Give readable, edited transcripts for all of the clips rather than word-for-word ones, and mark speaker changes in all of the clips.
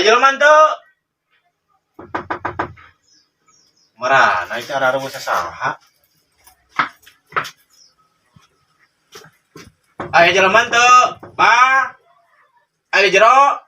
Speaker 1: Aya jelema teu? Marana itu arah sasaha. Aya jelema teu? Bah. Aya jero.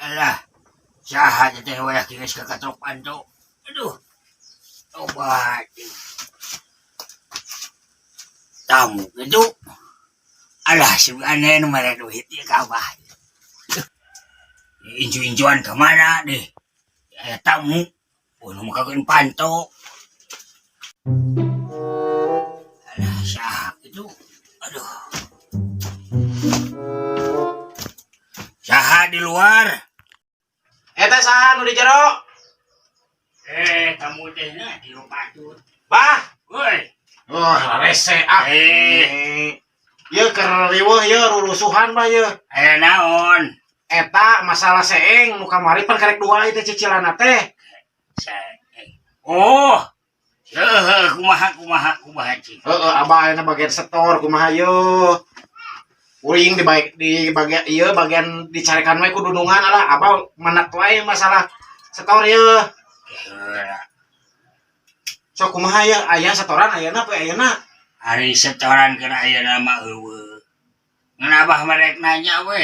Speaker 2: Alah, saha teh wayah geus kakatrok panto. Aduh. Obat. Tamu gitu. Alah, sebenarnya nu mere duit ieu ka abah. Incu-incuan kemana deh? Aya tamu. Oh, nu mukakeun panto. Alah, saha gitu. Aduh. Saha di luar?
Speaker 1: Eta saha nu di jero?
Speaker 2: Tamu teh na di patut.
Speaker 1: Bah.
Speaker 2: Woi.
Speaker 1: Wah, rese ah. Ieu keur riweuh ieu rurusuhan bah ieu.
Speaker 2: Naon?
Speaker 1: Eta masalah seeng nu kamari pan karek dua ieu teh cicilanna teh.
Speaker 2: Seeng. Oh. Heuh, kumaha kumaha kumaha cing.
Speaker 1: Heeh, abah ayeuna bagian setor kumaha ieu. Uring di baik di bagian ieu bagian dicarekan we ku dudungan alah abah menak wae masalah setor ieu. Sok kumaha ieu aya setoran ayeuna poe ayeuna?
Speaker 2: Ari setoran kana ayeuna mah eueuh. Ngan abah mah rek nanya we.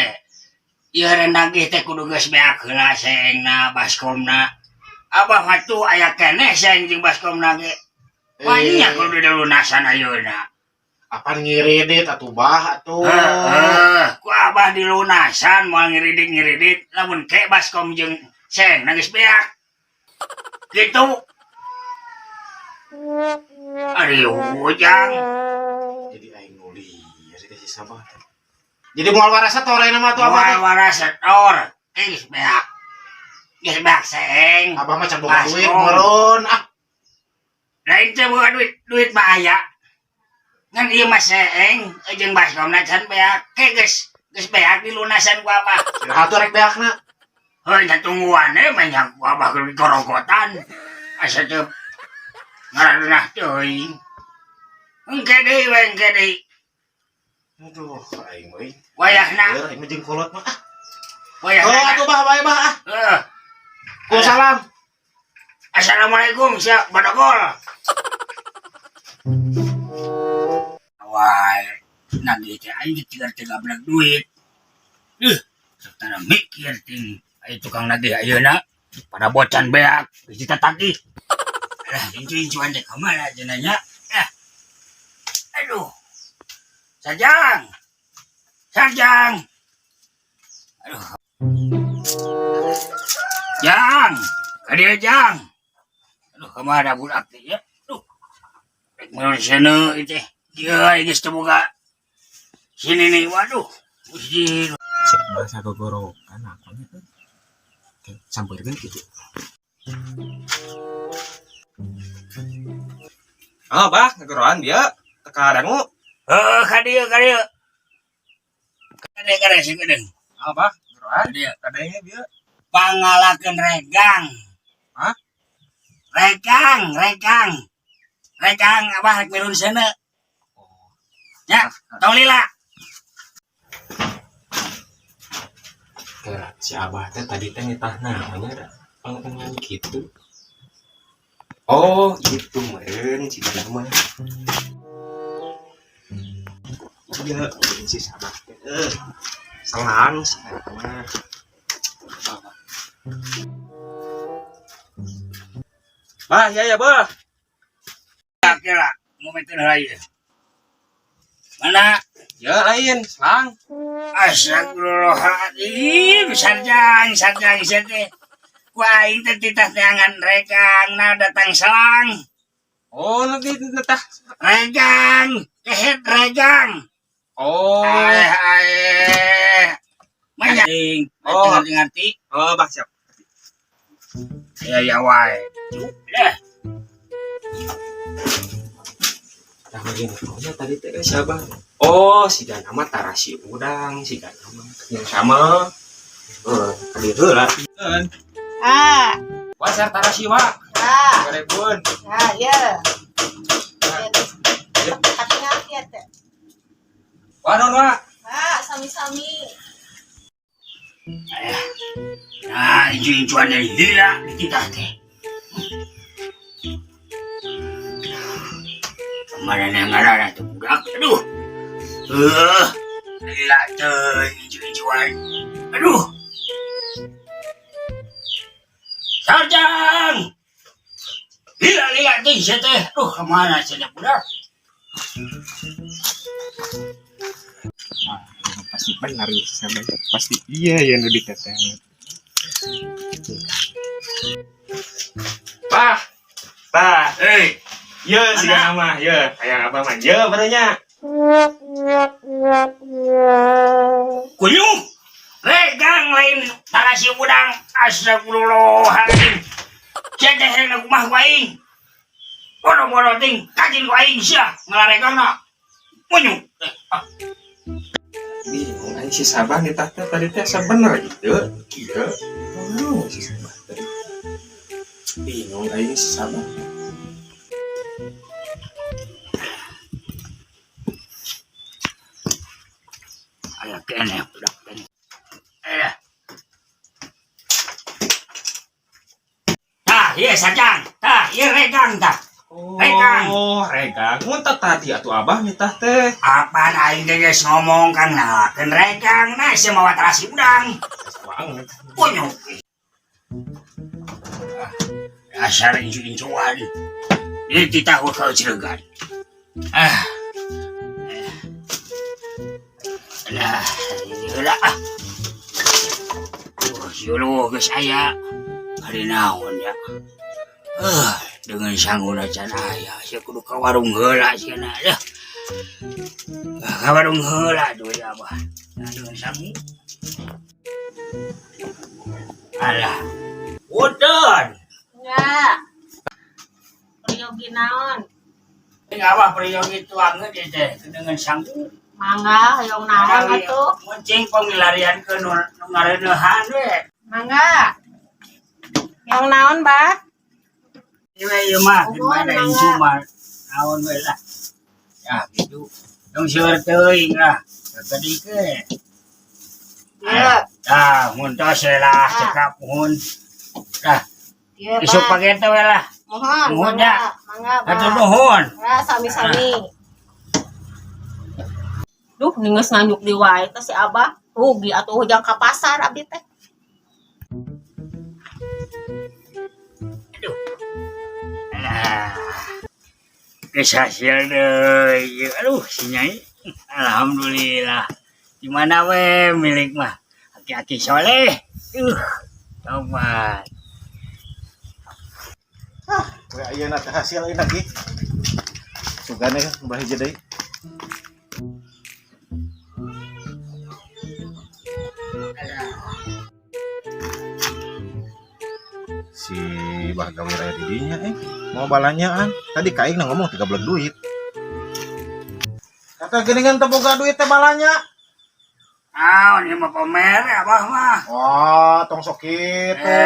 Speaker 2: Ieu nagih teh kudu geus beak heula seengna baskomna. Abah mah tuh aya keneh seeng jeung baskomna ge. Wah nya kudu dilunasan ayeuna.
Speaker 1: Apan ngiridit atuh bah atuh.
Speaker 2: Heeh, ku abah dilunasan moal ngiridit-ngiridit lamun ke baskom jeung seengna geus beak. Gitu. Ari ujang.
Speaker 1: Jadi aing nuli ya si sabah. Jadi moal waras setor ayeuna mah atuh abah.
Speaker 2: Moal waras setor. Geus beak. Geus beak seeng.
Speaker 1: Abah mah can boga duit meureun ah.
Speaker 2: Lain teh boga duit, duit mah aya. Ngan ieu mah seeng jeung baskomna can beak. Ke geus geus beak dilunasan ku abah.
Speaker 1: Iraha atuh rek beakna?
Speaker 2: Heuh nya tungguan we mah nya ku abah keur gorogotan. Asa teu ngaranah teuing. Engke deui we engke deui.
Speaker 1: Aduh, aing euy.
Speaker 2: Wayahna.
Speaker 1: Aing mah jeung kolot mah ah.
Speaker 2: Wayahna.
Speaker 1: Oh, atuh bah bae bah ah.
Speaker 2: Heeh.
Speaker 1: Ku salam.
Speaker 2: Assalamualaikum sia badagol. Wah, nagih teh aing tiga belag duit. Ih, serta mikir ting aing tukang nagih ayeuna pada bocan beak geus ditatagih. Alah, incu-incuan teh ka mana cenah nya? Aduh. Sajang. Sajang. Aduh. Jang, ka dieu Jang. Aduh, kamana budak teh ya? Aduh. Rek meulun seuneu ieu teh. Ieu geus teu boga. Sini nih, waduh. Gusti.
Speaker 3: Cek bahasa gogorokan apanya tuh? Sampeurkeun kitu.
Speaker 4: Oh, bah, ngegoroan dia. Teka dangu.
Speaker 2: Heuh, ka dieu, ka dieu. Kade kade sakedeung.
Speaker 4: Oh, bah, ngegoroan.
Speaker 2: Ka dieu.
Speaker 4: Kadenge bieu.
Speaker 2: Pangalakeun regang.
Speaker 4: Hah?
Speaker 2: Regang, regang. Regang abah rek mirun seuneu. Ya, tong lila.
Speaker 3: Kira si abah teh tadi teh nitah namanya ada pangpengan gitu. Oh, itu meureun si nama. Iya, si abah teh. Selang si mah.
Speaker 4: Bah, ya ya, bah.
Speaker 2: Kira ngomekeun heula ieu. Mana?
Speaker 4: Ya lain, selang.
Speaker 2: Astagfirullahaladzim, sarjang, sarjang sia teh. Ku aing teh titah teangan regang, nah datang selang.
Speaker 4: Oh, nanti netah.
Speaker 2: Regang, kehet regang.
Speaker 4: Oh.
Speaker 2: Aeh, aeh. Manya.
Speaker 4: Oh.
Speaker 2: Ngerti, ngerti.
Speaker 4: Oh, bah, siap.
Speaker 2: Ya, ya, wae. Dah.
Speaker 3: Nah, begini, pokoknya tadi teh siapa? Oh, si Dana mah tarasi udang, si Dana mah yang sama. Tadi heula.
Speaker 5: Ah.
Speaker 4: Wah, saya tarasi, Wak.
Speaker 5: Ah.
Speaker 4: Garepun.
Speaker 5: Ah, ya. Ya. Hati-hati ya, teh.
Speaker 4: Wah, non, Wak.
Speaker 5: Ah, sami-sami.
Speaker 2: Ayah. Nah, incu-incuan dari lila dititah teh. Kemana yang ngarana tuh budak? Aduh. Lila teh incu-incuan. Aduh. Sarjang. Lila-lila teh sia teh. Aduh, kemana sia budak?
Speaker 3: Ah, pasti benar ya si Sabah. Pasti iya ya nu diteteh. Bah. Bah,
Speaker 2: Eh,
Speaker 3: ye siga nama, ye hayang abah mah ye barunya.
Speaker 2: Kunyuk. Regang lain tarasi udang. Astagfirullahaladzim. Sia teh hayang kumaha ku aing. Bodo-bodo ting kajin ku aing sia ngalaregangna. Kunyuk.
Speaker 3: Bingung aing si Sabah nitah teh tadi teh asa bener gitu. Kieu. Oh, si Sabah teh. Bingung aing si Sabah.
Speaker 2: Aya keneh budak keneh. Eh. Tah, ieu sajang. Tah, ieu regang tah. Regang.
Speaker 3: Oh, regang. Mun teh tadi atuh abah nitah teh.
Speaker 2: Apaan aing teh geus ngomong kang nalakeun regang na sia mawa tarasi udang.
Speaker 3: Banget.
Speaker 2: Kunyuk. Dasar incu-incuan. Ini titah kau cilegan. Ah. Lah, heula ah. Yulu geus aya. Hari naon ya. Dengan sanguna can aya, sia kudu ka warung heula sia na ya. Ka warung heula tuh ya abah. Nah, dengan sangu. Alah. Udan.
Speaker 5: Enggak. Peryogi naon?
Speaker 2: Ini abah peryogi tuangeun ieu teh dengan sangu.
Speaker 5: Mangga hoyong naon atuh?
Speaker 2: Muncing pangilarian ke nu ngareuneuhan we.
Speaker 5: Mangga. Hoyong naon, Bah?
Speaker 2: Ieu ieu mah
Speaker 5: Nuhun,
Speaker 2: gimana
Speaker 5: mangga.
Speaker 2: incu mah naon we lah. Ya gitu. Tong seueur teuing lah. Gede ke.
Speaker 5: Ieu.
Speaker 2: Ah, mun tos we lah cekap muhun. Lah,
Speaker 5: Ieu,
Speaker 2: isuk
Speaker 5: Bah.
Speaker 2: pake teh we lah.
Speaker 5: Mohon,
Speaker 2: Nuhun,
Speaker 5: mangga.
Speaker 2: ya.
Speaker 5: Mangga, Bah.
Speaker 2: Hatur nuhun.
Speaker 5: Ya, sami-sami. Duh, ninges nganjuk di wae teh si Abah. Rugi atuh hujang ka pasar abdi teh.
Speaker 2: Aduh. Alah. Geus hasil deui. Aduh, si Nyai. Alhamdulillah. Di mana we milik mah? Aki-aki soleh. Tobat.
Speaker 1: We ayeuna teh hasil ayeuna ki. Sugane mbah hiji deui. Si Bah Gawir aya di dinya mau balanyaan. Tadi ka aing ngomong 3 bulan duit. Kata geuningan teu boga duit teh balanya.
Speaker 2: Ah, ini mah pamer abah mah.
Speaker 1: Wah, tong sok kitu.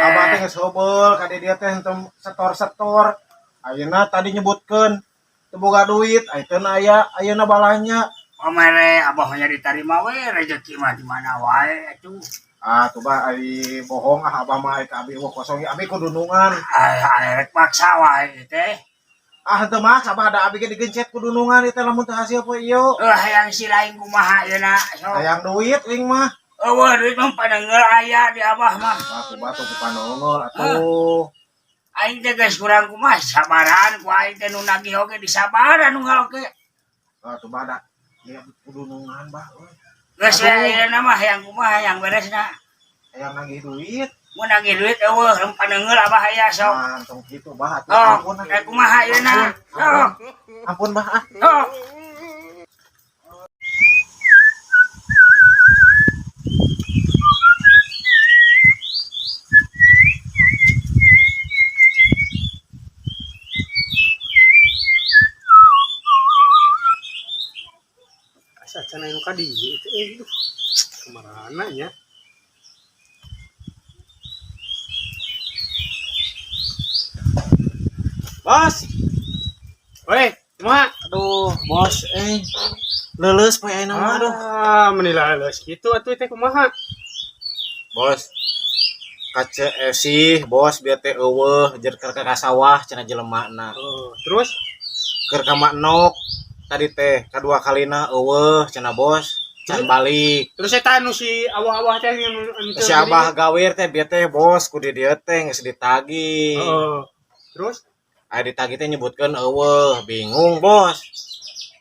Speaker 1: Abah teh geus heubeul ka dia teh henteu setor-setor. Ayeuna tadi nyebutkeun teu boga duit, ayeuna aya ayeuna balanya.
Speaker 2: Pamer abah mah diterima we rezeki mah di mana wae atuh.
Speaker 1: Ah, tuh bah ari bohong ah abah mah ka abi wah kosong abi kudunungan.
Speaker 2: Ah, rek paksa wae teh.
Speaker 1: Ah, henteu mah abah ada abi ge digencet kudunungan ieu teh lamun teu hasil poe ieu.
Speaker 2: Hayang si lain kumaha ayeuna sok.
Speaker 1: Hayang duit aing mah.
Speaker 2: Eueuh duit mah panengeul aya di abah mah.
Speaker 1: Ah, tuh bah tuh panongol atuh.
Speaker 2: Aing teh geus kurang kumaha sabaran ku aing teh nu nagih oge disabaran nu ngaloke.
Speaker 1: Ah, tuh bah da ya kudunungan bah.
Speaker 2: Geus we ayeuna mah hayang kumaha hayang beresna.
Speaker 1: Hayang nagih duit.
Speaker 2: Mun nagih duit eueuh panengeul abah aya sok.
Speaker 1: Ah, tong kitu bah atuh.
Speaker 2: Oh,
Speaker 1: Ampun ah.
Speaker 2: rek kumaha ayeuna. Sok.
Speaker 1: Ampun bah ah.
Speaker 2: Sok.
Speaker 4: Asa can aya nu ka dieu teh aduh. Kamarana nya? Bos. Weh, kumaha?
Speaker 1: Aduh, bos leuleus poe ayeuna mah aduh.
Speaker 4: Ah, meni leuleus kitu atuh teh kumaha?
Speaker 1: Bos. Kace sih, bos, biar teh euweuh jer keur ka sawah cenah jelemana.
Speaker 4: Oh, terus?
Speaker 1: Keur ka Mak Nok tadi teh kadua kalina euweuh cenah, bos. Can balik.
Speaker 4: Terus eta anu si awah-awah teh anu teu
Speaker 1: Si Abah Gawir teh bieu teh, bos, ku di dieu teh geus ditagih.
Speaker 4: Heeh. Terus?
Speaker 1: Aya ditagih teh nyebutkeun euweuh, bingung, bos.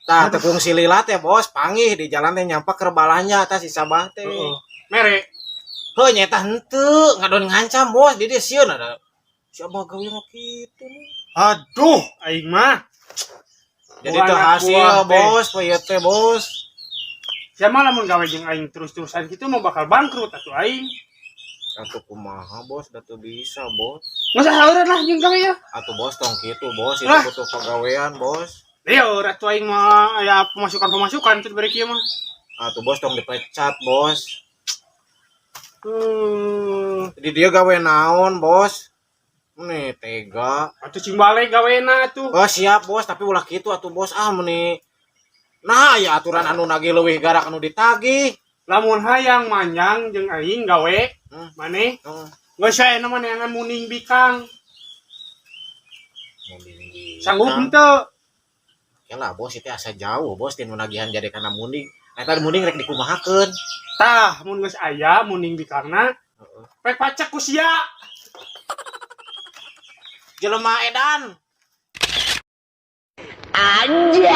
Speaker 1: Tah, tekung si lila teh, bos, panggih di jalan teh nyampak keur balanja tah si Sabah teh.
Speaker 4: Heeh. Mere?
Speaker 1: Heuh, nyeta henteu, ngadon ngancam, bos, di dieu sieun ada. Si Abah Gawir mah kitu nih.
Speaker 4: Aduh, aing mah.
Speaker 1: Jadi
Speaker 4: Buah
Speaker 1: teu
Speaker 4: anak
Speaker 1: hasil,
Speaker 4: buah teh.
Speaker 1: bos, poe ieu teh, bos.
Speaker 4: Siapa lamun gawe jeung aing terus-terusan kitu mau bakal bangkrut atuh aing.
Speaker 1: Atuh kumaha, bos, da teu bisa, bos.
Speaker 4: Nggak usah heureun lah jeung gawe ya.
Speaker 1: Atuh, bos, tong kitu, bos, itu
Speaker 4: Lah.
Speaker 1: Butuh pagawean, bos.
Speaker 4: Lieur atuh aing mah aya pemasukan-pemasukan tuh diberi kieu mah.
Speaker 1: Atuh, bos, tong dipecat, bos. Di dia gawe naon, bos? Nih tega.
Speaker 4: Atuh cing balik gawena atuh.
Speaker 1: Oh, siap, bos, tapi ulah kitu atuh, bos, ah meni. Nah, ya aturan anu nagih leuwih garak anu ditagih.
Speaker 4: Lamun hayang manjang jeung aing gawe, maneh geus aya mah neangan munding bikang. Sanggup henteu?
Speaker 1: Ya lah, bos, itu asa jauh, bos, tinu nagihan jadi kana munding. Eta munding rek dikumahakeun?
Speaker 4: Tah, mun geus aya munding bikangna, pek pacek ku sia.
Speaker 1: Jelema edan.
Speaker 5: Anjay.